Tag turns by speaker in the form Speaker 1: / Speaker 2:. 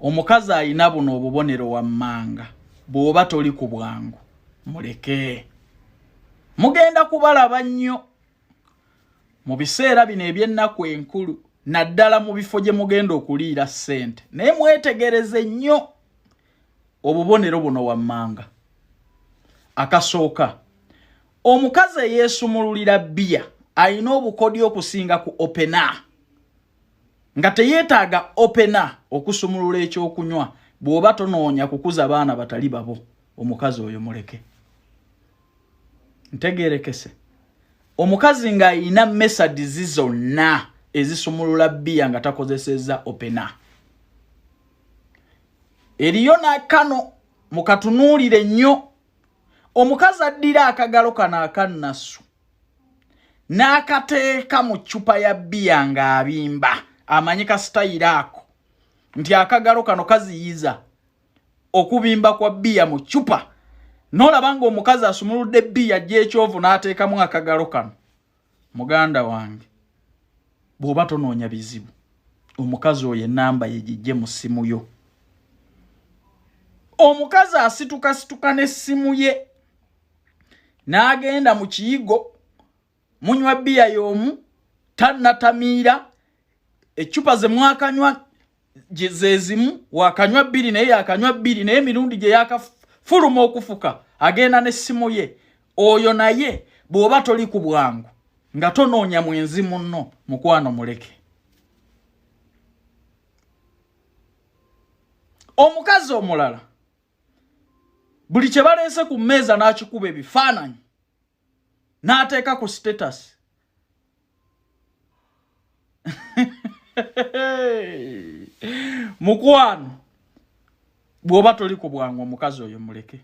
Speaker 1: Omukazi alina buno obubonero wammanga, bw'oba toli ku bwangu muleke. Mugenda kubalaba nnyo mu biseera bino eby'ennaku enkulu, naddala mu bifo gye mugenda okuliira ssente, naye mwetegereze nnyo obubonero buno wammanga. Akasooka, omukazi eyeesumululira bbiya alina obukodyo okusinga ku opena, nga teyeetaaga opena okusumulula ekyokunywa. Bw'oba tonoonya kukuza baana batali babo, omukazi oyo muleke. Ntegerekese, omukazi ng'alina mesadizi zonna ezisumulula bbiya nga takozesezza opena. Eriyo nakano mukatunuulire nnyo, omukazi addira akagalo kano akannasu n'akateeka mu ccupa ya bbiya ng'abimba, amanyi kasitayiro ako nti akagalo kano kaziyiza okubimba kwa bbiya mu ccupa. N'olaba ng'omukazi asumuludde bbiya gy'ekyovu n'ateekamu akagalo kano. Muganda wange, bw'oba tonoonya bizibu, omukazi oyo ennamba ye gijje mu ssimu yo. Omukazi asitukasituka n'essimu ye n'agenda mu kiyigo, munywa bbiya y'omu, tannatamiira, eccupa ze mwakanywa ze zimu, wakanywa bbiri naye yakanywa bbiri, naye emirundi gye yakafuluma okufuka agenda n'essimu ye. Oyo naye bw'oba toli ku bwangu nga tonoonya mwenzi munno, mukwano muleke. Omukazi omulala buli kye baleese ku mmeeza n'akikuba ebifaananyi n'ateeka ku status. Mukwano, bw'oba toli ku bwangu, omukazi oyo muleke.